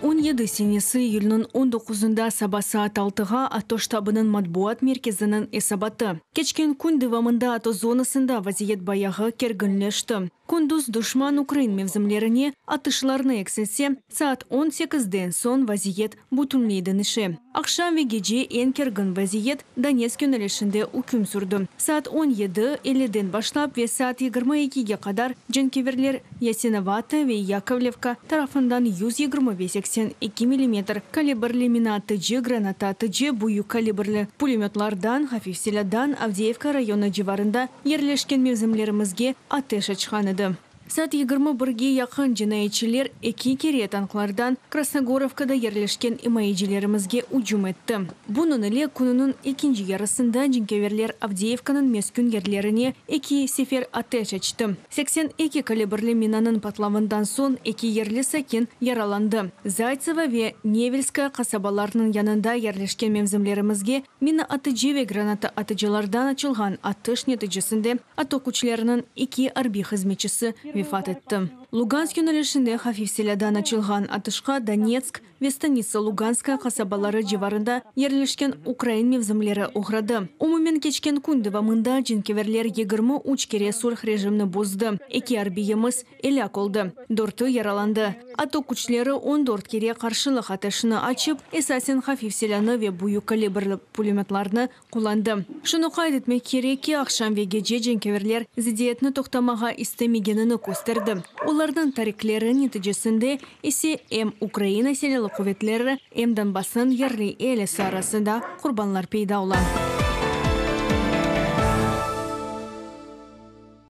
2017 senesi iyülniñ on doquzında saba saat altığa ATO ştabınıñ matbuat merkeziniñ esabatı. Keçken kün devamında ATO zonasında vaziyet bayağı kerginleşti. Kündüz duşman ukrain mevzimlerine atışlarnı eksilse, saat on sekizden soñ vaziyet bütünley deñişe. Aqşam ve gece eñ kergin vaziyet Donetsk yönelişinde üküm sürdi. Saat on yedi elliden başlap ve saat yigirmi ekige qadar cenkeverler Yasenovata ve Yakovlevka tarafından 120 ve 82 millimetr kalibrli minaatıcı, granataatıcı, büyük kalibrli pulemötlardan, hafif silâdan Avdeyevka rayonı civarında yerleşken mevzimlerimizge ateş açqan edi. Saat 21ge yaqın cinayetçiler eki kere tanklardan Krasnogorovkada yerleşken imayecilerimizge ücüm etti. Bunıñ ile kününiñ ekinci yarısında cenkeverler Avdeyevkanıñ meskün yerlerine eki sefer ateş açtı. 82 kalibrli minanıñ patlavından soñ eki yerli sakin yaralandı. Zaytsevo ve Nevelskaya qasabalarınıñ yanında yerleşken mevzimlerimizge mina atıcı ve granata atıcılardan açılğan atış neticesinde ATO küçleriniñ eki arbiy hızmetçisi vefat etti. Lugansk yönelişinde hafif silâdan açılğan atışqa Donetsk ve Stanitsa Luganskaya qasabaları civarında yerleşken ukrain mevzimleri oğradı. Umumen keçken kün devamında cenkeverler 23 kere sulh rejimni bozdı, eki arbiyimiz elâk oldı, dörtü yaralandı. ATO küçleri 14 kere qarşılıq ateşini açıp, esasen hafif silânı ve büyük kalibrli pulemötlarnı qullandı. Şunı qayd etmek kerek ki, aqşam ve gece cenkeverler zıddiyetni toqtamağa istemegenini kösterdi. Olarnıñ tarikleri neticesinde ise em Ukraina Silâlı quvetleri, em Donbassnıñ yerli ealisi arasında qurbanlar peyda ola.